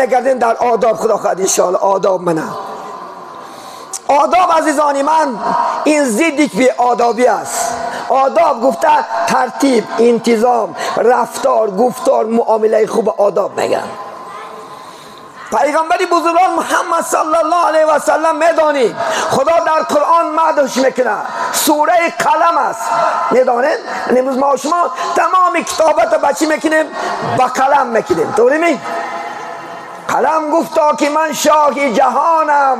گردیم در آداب. خدا خواهد انشاءالله آداب منه. آداب عزیزانی من این ضد بی آدابی است. آداب گفته ترتیب، انتظام، رفتار، گفتار، معامله خوب آداب میگن. پیغمبر بزرگوار محمد صلی الله علیه و سلم میدانید خدا در قرآن مدحش میکنه. سوره قلم است، میدانید؟ امروز ما شما تمام کتابت بچی میکنیم با قلم میکنیم، طوری می؟ قلم گفتا که من شاه جهانم،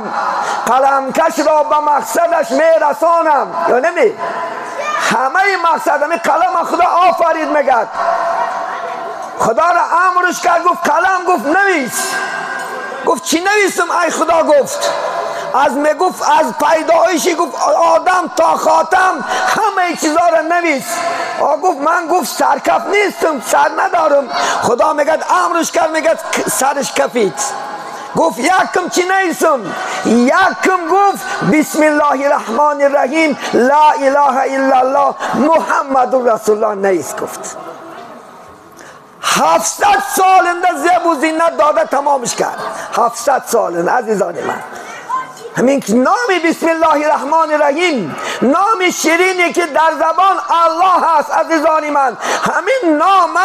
قلم کش را به مقصدش میرسانم، یا نمی؟ همه مقصد همه قلم خدا آفرید میگد. خدا را امرش کرد، گفت قلم، گفت نویس. گفت چی نویسم ای خدا؟ گفت از میگفت از پیدایشی گفت آدم تا خاتم همه چیزا را نویس. گفت من گفت سرکف نیستم، سر ندارم. خدا میگد امرش کرد، میگد سرش کفید. گفت یکم چی نویسم؟ یکم گفت بسم الله الرحمن الرحیم لا اله الا الله محمد رسول الله نویس. گفت 700 سال زیب و زینت داده تمامش کرد. 700 سال عزیزان من، همین نام بسم الله الرحمن الرحیم، نام شیرینی که در زبان الله هست عزیزان من، همین نام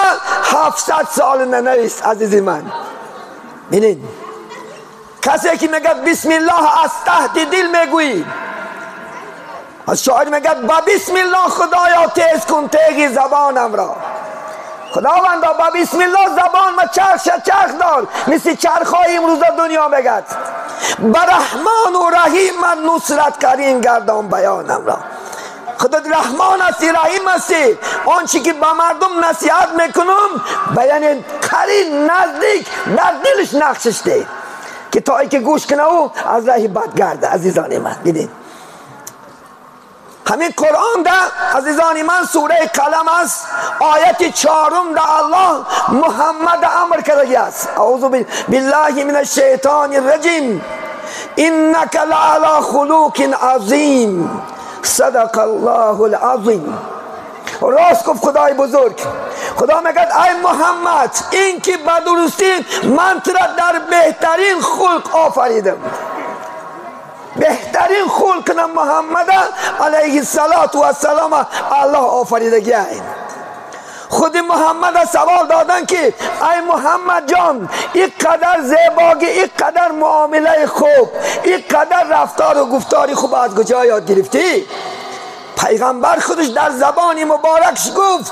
700 سال ننویس عزیزی من. ببینید کسی که میگه بسم الله از تحت دل میگویی، از شاعر میگه با بسم الله خدایا تیز کن تیغ زبانم را. خداوندا با بسم الله زبان ما چرخ چرخ دار، مثل چرخهای امروز دنیا میگد. برحمان و رحیم من نصرت کریم گردان بیانم را. خدا رحمان هستی، رحیم هستی، آنچه که به مردم نصیحت میکنم بیان قرین نزدیک در دلش نقشش ده که تا ای که گوش کنه او از راه بد گرده. عزیزان من دیدین همین قرآن ده عزیزان من سوره قلم است، آیت 4 ده الله محمد امر کرده است. اعوذ بالله من الشیطان الرجیم انک لعلی خلق عظیم صدق الله العظیم. راست گفت خدای بزرگ. خدا میگه ای محمد این که به درستی من تو را در بهترین خلق آفریدم. بهترین خلق محمد علیه الصلاة والسلام الله آفریدگی. خود محمد سوال دادن که ای محمد جان اینقدر زیباگی، اینقدر معامله خوب، اینقدر رفتار و گفتاری خوب از کجا یاد گرفتی؟ پیغمبر خودش در زبان مبارکش گفت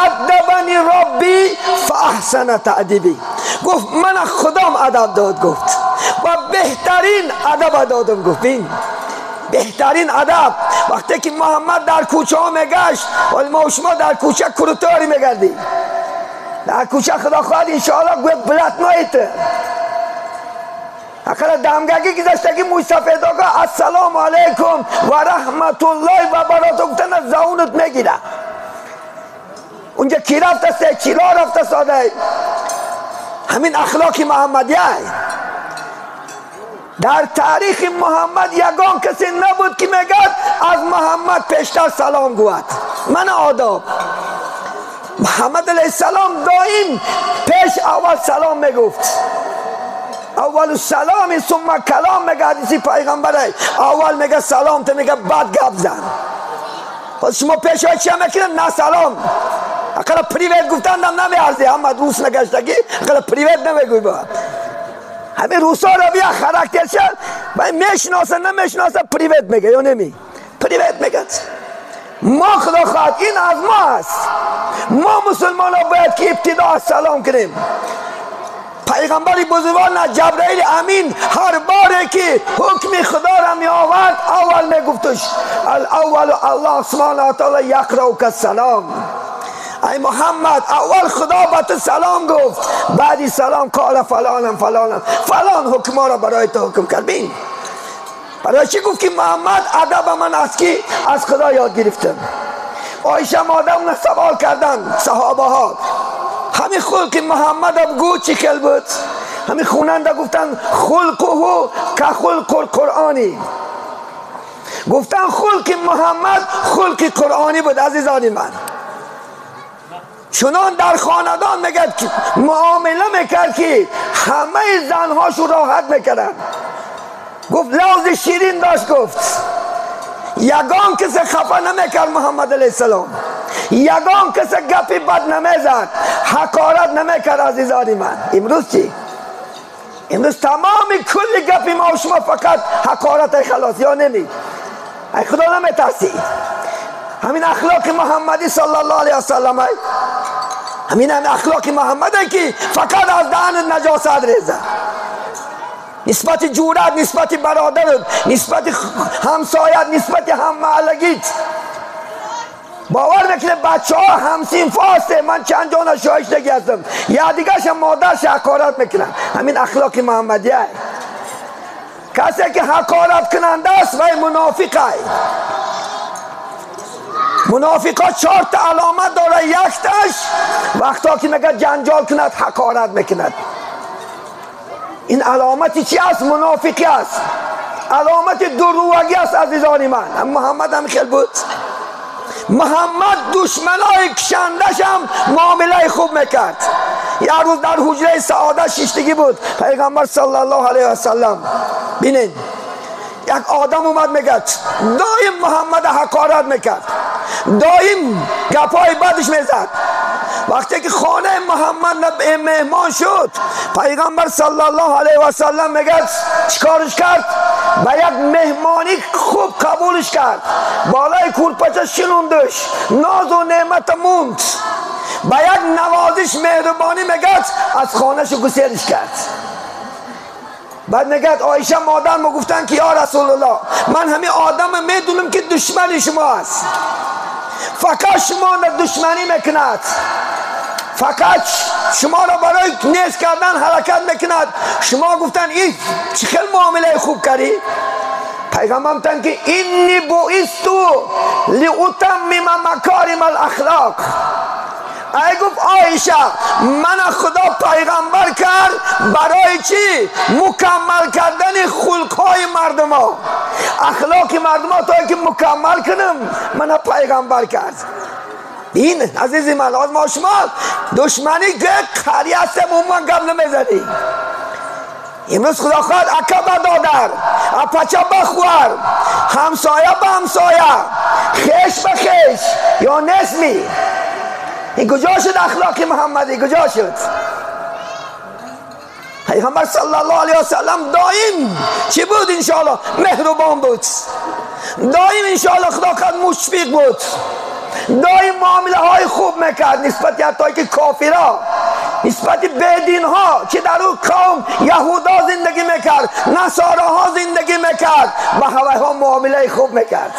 ادبنی ربی فاحسن تأدیبی. گفت من خدام ادب داد، گفت و بهترین ادب دادم. گفت بین بهترین ادب وقتی که محمد در کوچه ها میگشت، ولی ما و شما در کوچه کروتاری میگردیم، در کوچه خدا خواهد انشاءالله گوید بلت نایت اقلا دمگگی گذشتگی موی سفید آقا السلام علیکم و رحمت الله و برکاته گفتن از زبونت میگیره. اونجا کی رفته سه کیلا رفته ساده. همین اخلاق محمدیه. در تاریخ محمد یگان کسی نبود که میگد از محمد پیشتر سلام گوید. من آداب محمد علیه السلام دائم پیش اول سلام میگفت. اول سلام ثم کلام میگه حدیثی پیغمبره. اول میگه سلام تا میگه بعد گپ زن. شما پیش های چی میکنن؟ نه سلام. اقلا پریوت گفتن هم نمیارزی، همه روس نگشتگی اقلا پریوت نمیگوی با همه روسا را بیا خاراکتر شد و میشناسه نمیشناسه پریوت میگه یا نمی پریوت میگه. ما خدا خواهد این از ما است. ما مسلمان ها باید که ابتدا سلام کنیم. پیغمبر بزرگوار نه جبرائیل امین هر باره که حکم خدا را می آورد اول می گفتش الاول الله سبحانه و تعالی یقرأک السلام. ای محمد اول خدا به تو سلام گفت، بعدی سلام قال فلانم فلانم فلان حکم را برای تو حکم کرد. بین برای چی گفت که محمد ادب من از کی؟ از خدا یاد گرفتم. عایشه مادرم سوال کردن صحابه ها همین خلق محمد بگو چی خل بود؟ همین خوننده گفتن خلقه که خلق القرآنی. گفتن خلق محمد خلق قرآنی بود. عزیزان من، چنان در خاندان میگد معامله میکرد که همه زنهاشو راحت میکردن. گفت لوز شیرین داشت، گفت یگان کسی خفه نمیکرد محمد علیه السلام، یگان کسی گپی بد نمیزد، حقارت نمیکرد. عزیزان من، امروز چی؟ امروز تمام کل گپی ما و شما فقط حقارت خلاص یا نمی، ای خدا نمیترسی. همین اخلاق محمدی صلی الله علیه وسلم، همین هم اخلاق محمده که فقط از دهن نجاست ریزه، نسبت جورت، نسبت برادرت، نسبت همسایت، نسبت هم محلگیت. باور میکنه بچه ها همسینفا هسته، من چند جا شاهش دیگه هستم، یا دیگرش مادرش حقارت میکنن. همین اخلاق محمدیه. کسی که حقارت کننده است و منافقه. منافقا 4 تا علامت داره. یک تاش وقتا که میگه جنجال کند حقارت میکند، این علامت چی است؟ منافقی است، علامت دروغی است. عزیزان من، محمد هم خیلی بود. محمد دشمنای کشندش هم معامله خوب میکرد. یه روز در حجره سعادت شیشتگی بود پیغمبر صلی الله علیه و سلم. بینین یک آدم اومد میگه دایم محمد حقارت میکرد، دایم گپای بدش میزد. وقتی که خانه محمد مهمان شد، پیغمبر صلی الله علیه و سلم میگه چیکارش کرد؟ با یک مهمانی خوب قبولش کرد، بالای کورپچه شنوندش، ناز و نعمت موند، با یک نوازش مهربانی میگه از خانهش گسیلش کرد. بعد میگه عایشه مادر ما گفتن که یا رسول الله، من همین آدم میدونم که دشمن شما است، فقط شما را دشمنی میکند، فقط شما را برای نیز کردن حرکت میکند. شما گفتن این چه خیلی معامله خوب کردی؟ پیغمبر گفتن که اینی بعثت لاتمم مکارم الاخلاق. ای گفت عایشه من خدا پیغمبر کرد برای چی؟ مکمل کردن خلقهای مردم ها، اخلاق مردم ها، تا که مکمل کنم من پیغمبر کرد. این عزیزی من، از ما شما دشمنی که خری هستم اون من گم نمیزنی. امروز خدا خواهد اکا به دادر، اپچه به خوار، همسایه به همسایه، خیش به خیش یا نسمی. این کجا شد اخلاق محمدی؟ کجا شد؟ پیغمبر صلی الله علیه و سلم دائم چی بود؟ انشاءالله مهربان بود، دائم انشاءالله خدا قد مشفق بود، دائم معامله های خوب میکرد نسبت حتی که کافرها، نسبت بدین ها که در او قوم یهودا زندگی میکرد، نصاراها زندگی میکرد، با ها معامله خوب میکرد.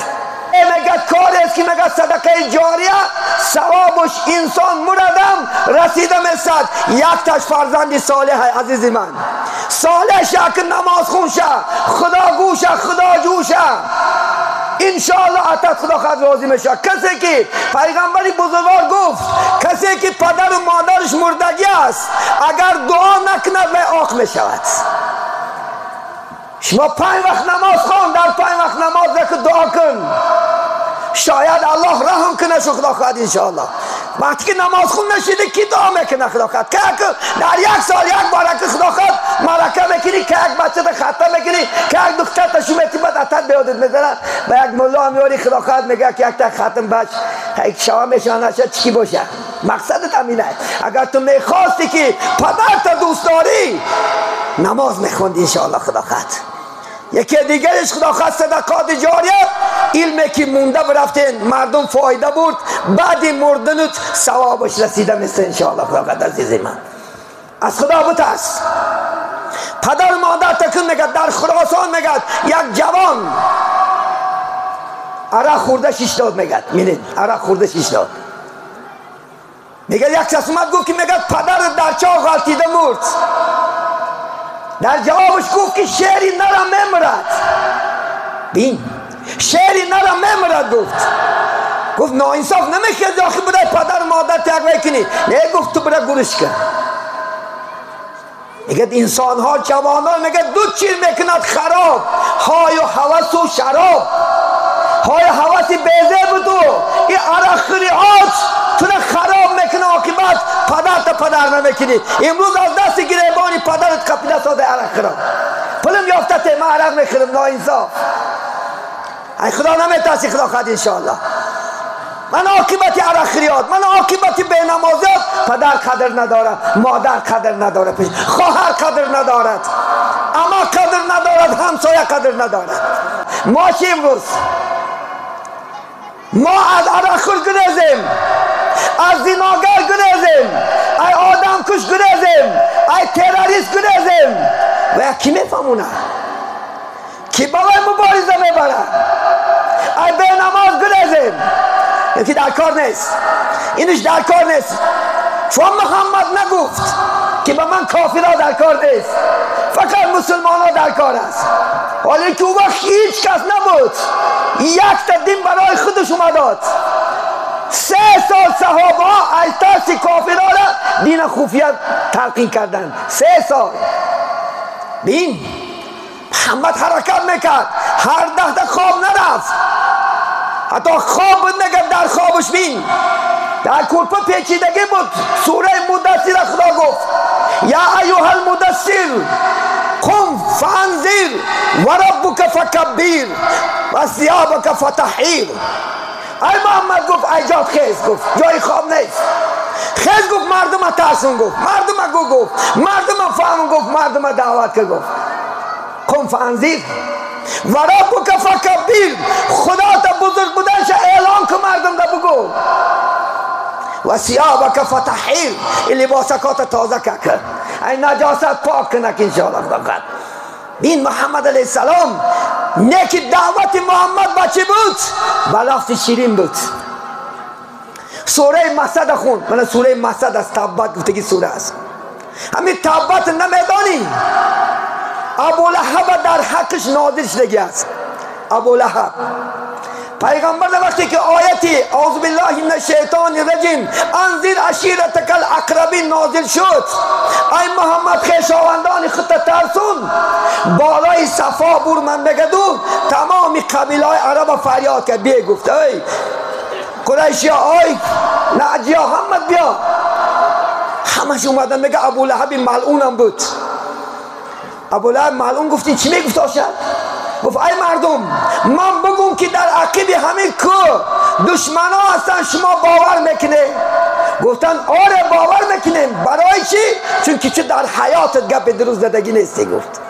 میگه کار است که میگه صدقه جاریه ثوابش انسان مردم رسیده میسد. یک تاش فرزندی صالح. عزیز من، صالح شه که نماز خون شه، خدا گوشه، خدا جوشه، انشاءالله عطت خدا خود راضی میشه. کسی که پیغمبری بزرگوار گفت کسی که پدر و مادرش مردگی است اگر دعا نکند و آخ میشود. شما 5 وقت نماز خوان، در 5 وقت نماز رک دعا کن، شاید الله رحم کنه شو خدا خواهد انشاءالله. وقتی که نماز خون نشیده کی دعا میکنه خدا خواهد؟ که در یک سال یک بار که خدا خواهد مرکه میکنی، که یک بچه تا خطا میکنی، که یک دختر تا شو بعد عطت بیادت میزنه و یک ملا میاری خدا خواهد میگه که یک تا ختم بچ یک شوا میشانه شد چی باشه. مقصدت همینه. اگر تو میخواستی که پدر تا دوست داری نماز میخوندی انشاءالله خدا خواهد. یکی دیگرش خدا خواست صدقات جاریه، علمی که مونده برفتین مردم فایده برد، بعد مردنت ثوابش رسیده مثل انشاءالله خدا خواست. عزیز من، از خدا بترس. پدر مادر تکن میگه در خراسان میگه یک جوان عرق خورده شش داد، میگه میرین عرق خورده شش داد. میگه یک کس اومد گفت که میگه پدر در چاه غلطیده مرد. در جوابش گفت که شعری نرم میمرد. بین شعری نرم میمرد. گفت ناانصاف نمیخواد آخه برای پدر مادر تقوی کنی. نه، گفت تو برای گورش کن. میگه انسان ها جوانان میگه دو چیز میکند خراب، های و هوس و شراب. های حواسی بیزه بودو این عرق تو خراب میکنه عاقبت پدر تا پدر نمیکنی. امروز از دست گریبانی پدرت قپیده ساده عرق خراب پلم یافته ته من عرق میخورم ناانصاف. ای خدا نمیترسی خدا خواهد انشاءالله. من عاقبت عرق خریات، من عاقبت بینمازیات. پدر قدر نداره، مادر قدر نداره، خواهر قدر ندارد، اما قدر ندارد، همسایه قدر ندارد. ما چی امروز؟ ما از عرق خور گریزیم، از زناگر گریزیم، ای آدم کش گریزیم، ای تروریست گریزیم. و کی میفهمونه؟ کی بابای مبارزه میبره؟ ای به نماز گریزیم. یکی در کار نیست، اینش در کار نیست. چون محمد نگفت که به من کافرها در کار نیست، فقط مسلمان ها در کار است. حالا که او وقت هیچ کس نبود، یک تا دین برای خودش اومداد. 3 سال صحابه ها از ترس کافرها را دین خفیه تلقین کردند. 3 سال بین محمد حرکت میکرد، هر 10 تا خواب نرفت، حتی خواب بود نگرد در خوابش بین در کلپه پیچیدگی بود. سوره مدثر خدا گفت یا ایها المدثر قم فانذر و ربک فکبر و ثیابک فطهر. ای محمد گفت ای جات خیز، گفت جای خواب نیست. خیز گفت مردم ترسون، گفت مردم گو، گفت مردم فهم، گفت مردم دعوت که گفت قم فانذر و ربک فکبر. خدا تا بزرگ بودنش اعلان که مردم دا بگو. و ثیابک فطهر، این لباسکات تازه کرد، این نجاست پاک کنک انشاءالله خدا قد. این محمد علیه السلام نیکی دعوت محمد بچه بود، با لفظ شیرین بود. سوره مسد خون، من سوره مسد از تبت گفتگی سوره است. همین تبت نمیدانی ابو لهب در حقش نازل شدگی است. ابو لهب پیغمبر وقتی که آیتی اعوذ بالله من الشیطان الرجیم انذر عشیرتک الاقربین نازل شد، ای محمد خویشاوندان خود ترسون، بالای صفا بر من بگدو تمام قبیله های عرب فریاد کرد. بیا گفت ای قریشی ها، ای نعجی ها، همت بیا. همش اومدن. میگه ابو لهب ملعونم بود. ابو لهب ملعون گفتی چی میگفت آشد؟ گفت ای مردم من بگم که در عقب همین کوه دشمنا هستن، شما باور میکنه؟ گفتن آره باور میکنیم. برای چی؟ چون که در حیاتت گپ دروغ زدگی نیستی. گفت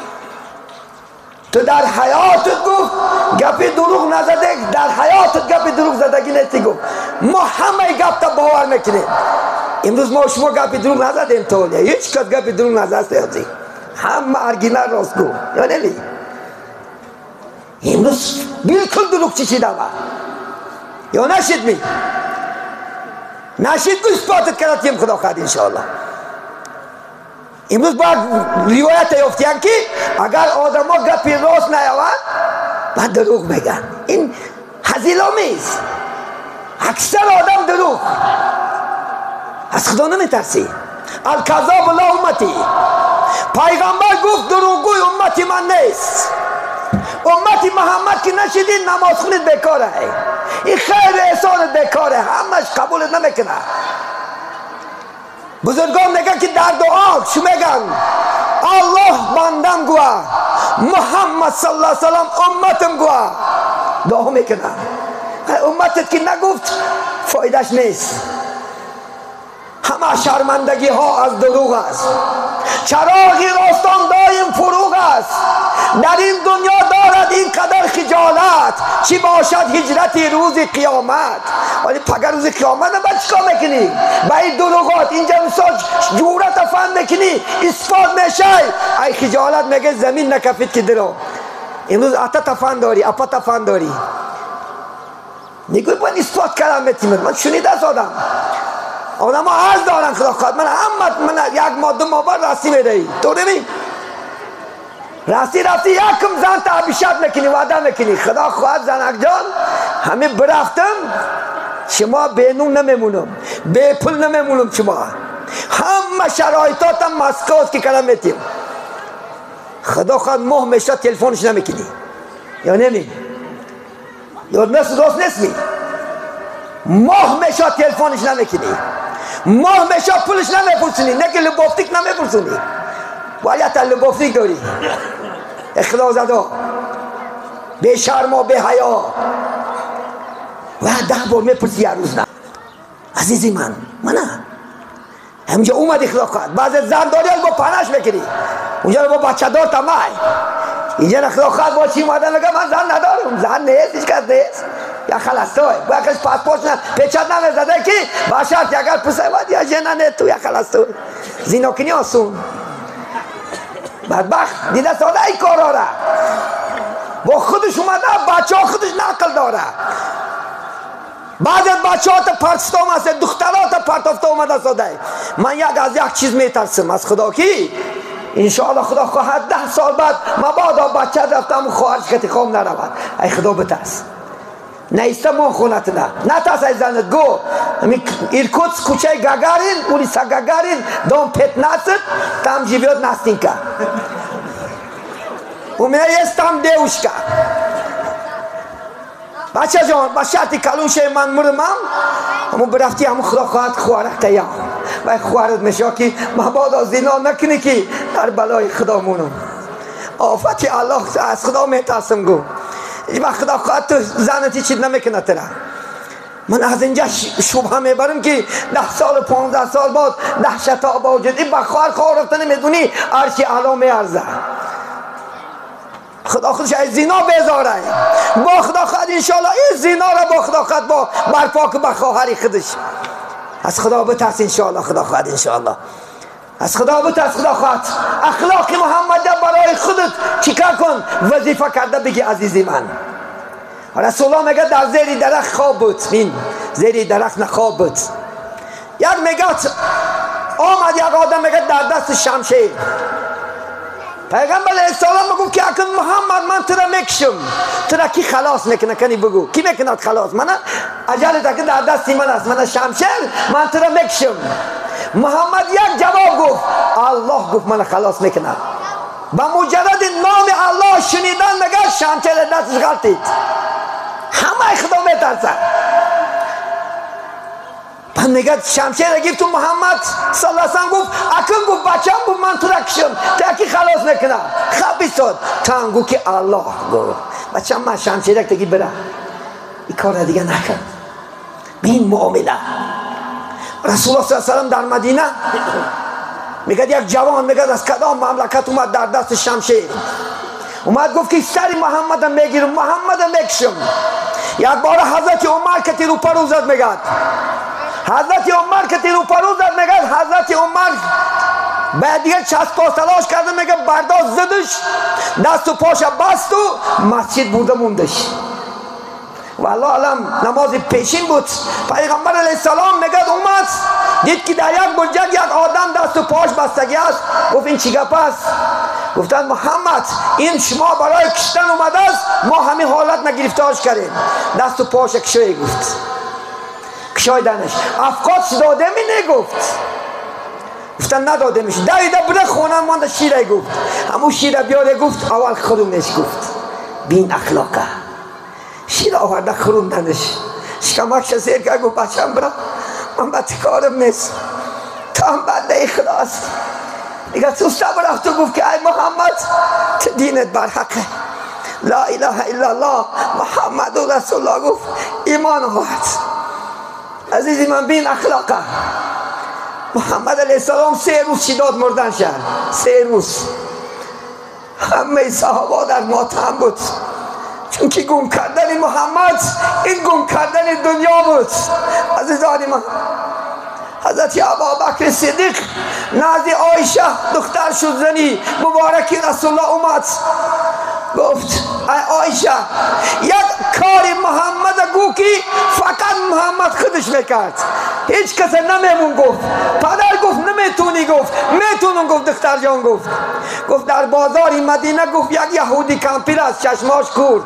تو در حیاتت گفت گپ دروغ نزده، در حیاتت گپ دروغ زدگی نیستی. گفت ما همه گپ تا باور میکنیم. امروز ما شما گپ دروغ نزدیم، تو هیچ کس گپ دروغ نزده، همه ارگینا راست گفت یا نمی؟ امروز بالکل دروغ چشیده با یا نشید می نشید گو اثباتت کردیم خدا خواهد انشاءالله. امروز باید روایت یافتیم که اگر آدم ها گپی راست نیاورد بعد دروغ میگن. این هزیلامیز اکثر آدم دروغ، از خدا نمیترسی. الکذاب لا امتی. پیغمبر گفت دروغگوی امتی من نیست. امتی محمد که نشیدین نماز خونید بیکاره، این خیر احسان بیکاره، همش قبولت نمیکنه. بزرگان میگن که در دعا چی میگن؟ الله بندم گوه، محمد صلی الله علیه وسلم امتم گوه. دعا میکنه. امتت که نگفت فایدهش نیست. همه شرمندگی ها از دروغ است. چراغی راستان دایم فروغ است. در این دنیا دارد این قدر خجالت، چی باشد هجرت روز قیامت. ولی پگر روز قیامت باید چیکار میکنی؟ با این دروغات اینجا مثال جورت فهم میکنی، اثبات میشه. ای خجالت میگه زمین نکفید که درو. امروز اتا تفن داری، اپا تفن داری، میگوی باید اثبات کردم میتیم. من شنیده از آدم آدم ها عرض دارن خدا خواهد من همت من یک ماه 2 ماه بعد راستی میدهی تو نمی راستی رفتی یکم زن تا ابیشت میکنی وعده میکنی خدا خواهد زنک جان همه برفتم شما به نون نمیمونم به پول نمیمونم شما همه شرایطاتم مسکوت که کلم میتیم خدا خواهد ماه میشه تلفنش نمیکنی یا نمی یا مثل دوست نیستی ماه میشه تلفنش نمیکنی، ماه میشه پولش نمیپرسونی، نه که لبافتیک نمیپرسونی، باید تا لبافتیک داری. اخلاص زده بی شرم و بی حیا و 10 بار میپرسی یه روز. نه عزیزی من، نه همینجا اومد اخلاقات. بعض زن داری با پناش میکنی اونجا رو با بچه دار تمای اینجا اخلاقات با چی اومدن میگه من زن ندارم، زن نیست، هیچ کس نیست، یا خلاص توی با کس پاسپورت نه پیچات نمیزده که باشد اگر پسر باید یا جنه نه تو یا خلاص توی زیناکنی آسون بدبخت دیده ساده ای کارا را با خودش اومده، بچه ها خودش نقل داره. بعد از بچه ها تا پرتفته اومده، دخترها تا پرتفته اومده ساده. من یک از یک چیز میترسم از خدا کی انشاءالله خدا خواهد 10 سال بعد مبادا بچه رفتم خواهرش خطی خوام نرود. ای خدا بترس، نیسته ما خونت نه نترس ای زنت گو ایرکوتس کوچه گاگارین улица Гагарин дом 15 там живет Настенька. У меня есть там девушка. بچه جان با شرطی کلون شه من مرمم همون برفتی همون خدا خواهد خوارک تیم و خوارت میشه که مبادا زنا نکنی که در بلای خدا مونم. آفتی الله از خدا میترسم گو و خدا خواهد تو زنتی چیز نمیکنه تره. من از اینجا شبهه میبرم که 10 سال 15 سال بعد دهشت ها با وجود این بخوار خوار رفته نمیدونی عرشی اعلی میارزه. خدا خودش از زنا بیزاره با خدا خواهد انشالله این زنا را با خدا خواهد با برپا که با خواهری خودش. از خدا بترس انشالله، خدا خواهد انشالله از خدا بترس. خدا خواهد اخلاق محمد برای خودت چیکار کن وظیفه کرده بگی عزیزی من. رسول الله میگه در زیر درخت خواب بود، این زیر درخت نخواب بود. یک میگه آمد یک آدم میگه در دست شمشیر. پیغمبر علیه السلام میگفت که اکن محمد من تو را میکشم، تو را کی خلاص میکنه؟ کنی بگو کی میکند خلاص؟ من عجله که در دستی من است، من شمشیر، من تو را میکشم. محمد یک جواب گفت الله گفت من خلاص میکنه. با مجرد نام الله شنیدن میگه شمشیر دستش غلطید. همه خدا میترسه. من میگه شمشیر گرفت تو محمد صلی الله علیه و سلم گفت اکن گفت بچم بود من تو را کشم تا کی خلاص میکنه. خب ایستاد تنگو که الله گفت بچم من شمشیر تگی بره این کار دیگه نکرد. به این معامله رسول الله صلی الله علیه و سلم در مدینه میگه یک جوان میگه از کدام مملکت اومد در دست شمشیر اومد گفت که سر محمد میگیرم، محمد میکشم. یک بار حضرت عمر که تیرو پرو زد میگه حضرت عمر که تیرو پرو زد میگه حضرت عمر بعد دیگه چسب تلاش کرده میگه برداشت زدش دست و پاش بست و مسجد برده موندش. والله علم نماز پیشین بود. پیغمبر علیه السلام میگه اومد دید که در یک برجک یک آدم دست و پاش بستگی است. گفت این چی گپ است؟ گفتن محمد این شما برای کشتن اومده است، ما همین حالت نگرفتارش کردیم. دست و پاش کشوی گفت کشایدنش افقات داده می نگفت. گفتن نداده میشه. دویده بوده خونه مانده شیره گفت همون شیره بیاره گفت اول خودمش گفت بین اخلاقه شیر آورده خوروندنش شکمکش سیر کرد گفت بچم برا من بچه کارم نیست، تو هم بنده خداست. دیگه سوسته برفت و گفت که ای محمد تو دینت برحقه، لا اله الا الله محمد رسول الله. گفت ایمان آورد. عزیزی من بین اخلاقه محمد علیه السلام 3 روز چی داد مردن شد. 3 روز همه صحابه در ماتم بود، چون که گم کردن محمد این گم کردن دنیا بود. عزیزان من حضرت ابابکر صدیق نزد عایشه دختر شد زنی مبارک رسول الله اومد گفت ای عایشه یک کار محمد گو که فقط محمد خودش میکرد، هیچ کس نمیمون. گفت پدر گفت نمیتونی، گفت میتونم. گفت دختر جان گفت گفت در بازار مدینه گفت یک یهودی کمپیر است چشماش کور،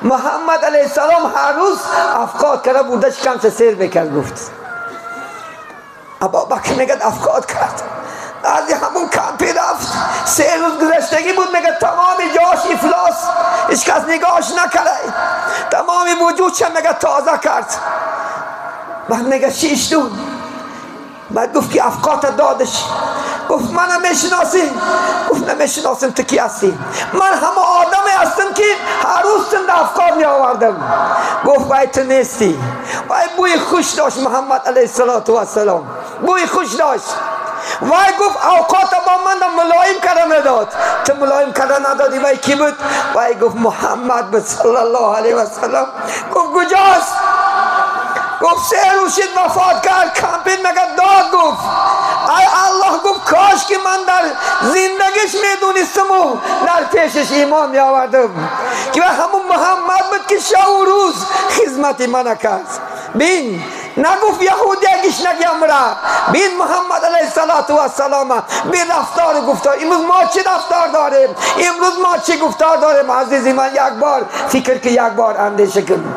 محمد علیه السلام هر روز افقاد کرده بوده شکمش سیر میکرد. گفت ابابکر میگه افقاد کرد از همون کمپی رفت، 3 روز گذشتگی بود، میگه تمام جاش افلاس، هیچ کس نگاهش نکرد، تمام وجودش میگه تازه کرد. بعد میگه شیش دون. بعد گفت که افکات دادش. گفت منم میشناسی؟ گفت نمیشناسم، تو کی هستی؟ من همه آدمی هستم که هر روز تن افکار می آوردم. گفت وای تو نیستی. وای بوی خوش داشت محمد علیه السلام، بوی خوش داشت. وای گفت اوقات با من ملایم کرده نداد، تو ملایم کرده ندادی. وای کی بود؟ وای گفت محمد بود صلی الله علیه و سلم. گفت کجاست؟ گفت 3 روز شد وفات کرد. کمپین مگه داد؟ گفت ای الله، گفت کاش که من در زندگیش میدونستم و در پیشش ایمان میآوردم که همون محمد بود که شب و روز خدمت من کرد. بین نگفت یهودی اگیش نگیم را. بین محمد علیه السلام بین رفتار و گفتار. امروز ما چه رفتار داریم؟ امروز ما چه گفتار داریم؟ عزیزی من یک بار فکر که، یک بار اندیشه کن.